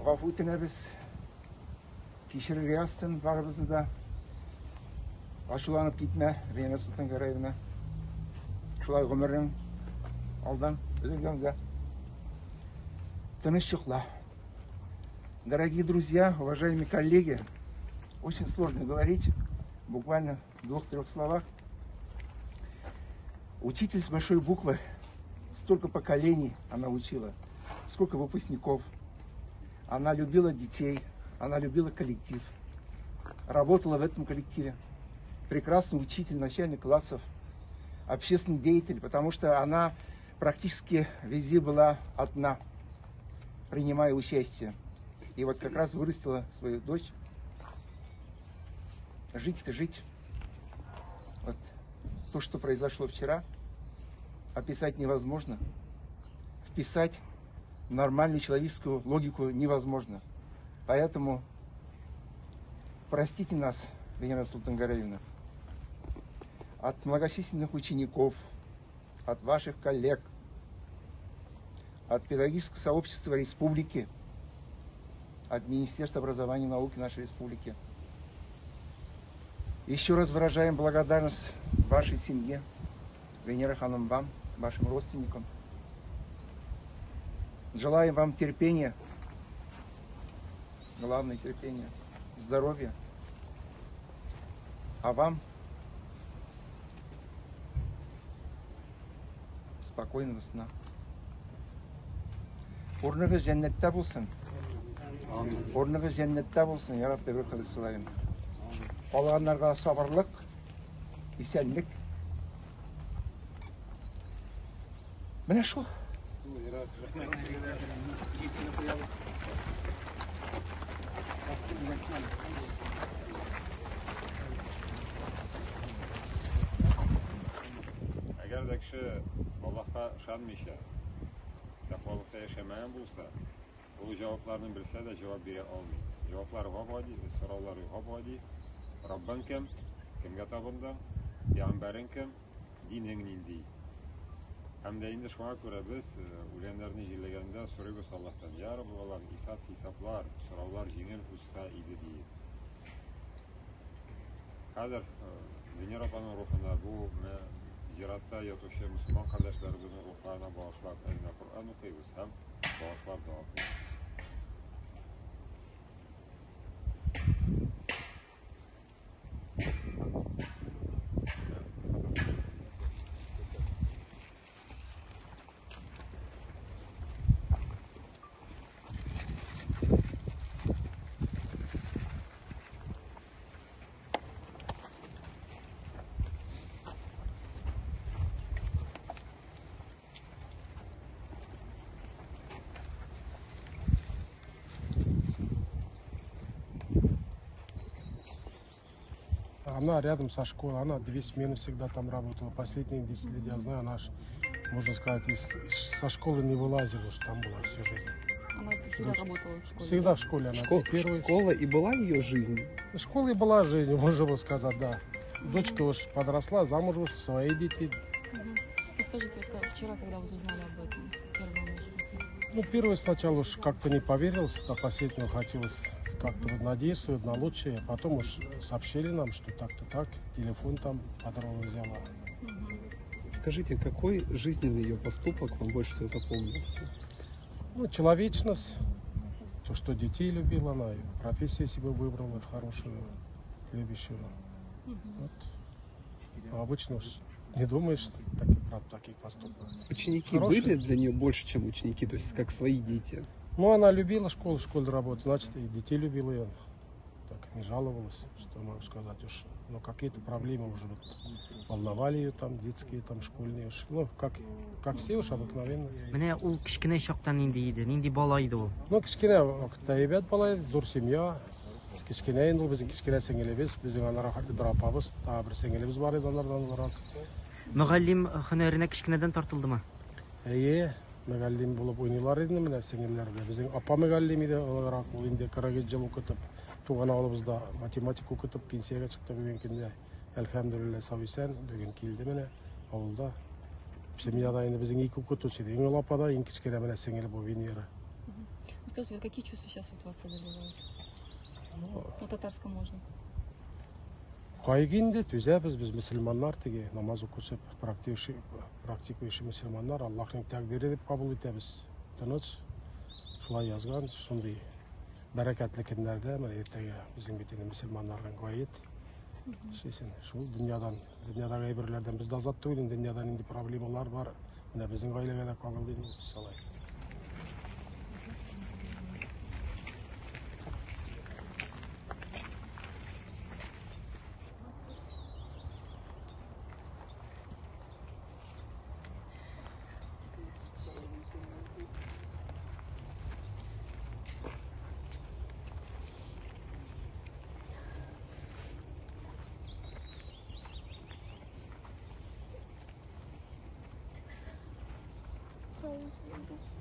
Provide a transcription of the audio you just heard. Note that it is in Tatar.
Гафу үтенәбез. Кичерергә язсын барыбызны да. Ачуланып китмә, Венера Солтангәрәевна. Шулай гомерең алдан өзелгәнгә. Тыныч йокла. Дорогие друзья, уважаемые коллеги, очень сложно говорить, буквально в двух-трех словах. Учитель с большой буквы, столько поколений она учила, сколько выпускников. Она любила детей, она любила коллектив, работала в этом коллективе. Прекрасный учитель, начальник классов, общественный деятель, потому что она практически везде была одна, принимая участие. И вот как раз вырастила свою дочь. Жить-то жить. Вот то, что произошло вчера, описать невозможно. Вписать нормальную человеческую логику невозможно. Поэтому простите нас, Венера Султангареевна, от многочисленных учеников, от ваших коллег, от педагогического сообщества республики, от Министерства образования и науки нашей республики. Еще раз выражаем благодарность вашей семье, Венера Ханым, вам, вашим родственникам. Желаем вам терпения, главное терпение, здоровья. А вам спокойного сна. Урныгыз җәннәттә булсын. Урыныгыз җәннәттә булсын, я Рабби, бер кадер. Калганнарга сабырлык, исәнлек. Менә шул. Әгәр дә кеше Аллаһка ышанмыйча, тәкъвалыкта яшәмәгән булса, ул җавапларны белсә дә җавап бирә алмый. Җаваплар гап-гади, сораулар гап-гади. Раббың кем? Кемгә табындың? Пәйгамбәрең кем? Динең нинди? Һәм дә инде шуңа күрә без үлгәннәрне җирләгәндә сорыйбыз Аллаһтан: "Я Раббы Аллаһ, исап-хисаплар, сораулар җиңел узса иде", диеп. Хәзер Венера апаның рухына бу зиратта ятучы мөселман кардәшләребезнең рухларына багышлап әзенә Коръән укыйбыз һәм багышлап дога кылабыз. Она рядом со школой, она две смены всегда там работала. Последние 10 лет, я знаю, она, можно сказать, со школы не вылазила, что там была всю жизнь. Она всегда работала в школе? Всегда в школе. Она первой. Школа и была ее жизнь? Школа и была жизнь, можно сказать, да. Дочка уж подросла, замуж вышла, свои дети. Подскажите, вот вчера, когда вы узнали об этом, первый может быть? Ну, первый сначала уж как-то не поверил, до последнего хотелось как-то вот надеяться на лучшее. Потом уж сообщили нам, что так-то так, телефон там подруга взяла. Скажите, какой жизненный ее поступок вам больше всего запомнился? Ну, человечность, то, что детей любила она, и профессию себе выбрала хорошую, любящую. Вот. А обычно уж Не думаешь так, про таких поступках. Ученики Хорошие. Были для нее больше, чем ученики, то есть как свои дети? Ну, она любила школу, в школе работать, значит, и детей любила ее. Так, не жаловалась, что могу сказать уж. Но какие-то проблемы, может быть, волновали ее там, детские, там, школьные уж. Ну, как все уж обыкновенно. Менә ул кечкенә чакта нинди иде, нинди бала иде ул? Ну, кечкенә вакытта әйбәт бала иде, зур семья. Кечкенә инде ул безнең кечкенә сеңелебез, безнең анарак бер апабыз, тагы бер сеңелебез бар иде анардан олырак. Мөгаллим һөнәренә кечкенәдән тартылдымы? Әйе, мөгаллим булып уйныйлар иде менә сеңелләр белән. Безнең апа мөгаллим иде олырак, ул инде 43 ел укытып, туган авылыбызда математика укытып пенсиягә чыкты бүгенге көндә. Әлхәмдүлилләһ, сау-исән, бүген килде менә авылда. Семьяда инде безнең ике укытучы иде. Иң олы апа да, иң кечкенә менә сеңеле бу Венера. Ну, скажите, вот какие чувства сейчас вот вас одолевают? Ну, На татарском можно. Кайгы инде, түзәбез, без мөселманнар теге намаз укучы, практикующий мөселманнар, Аллаһның тәкъдире дип кабул итәбез. Тыныч, шулай язган, шундый бәрәкәтле көннәрдә, менә иртәгә безнең бит инде мөселманнарның гает. Шисен, шул дөньядан, дөньядагы әйберләрдән без дә азат түгел, инде дөньяда нинди проблемалар бар. Менә безнең гаиләгә дә кагылды инде ул, алай. Thank you.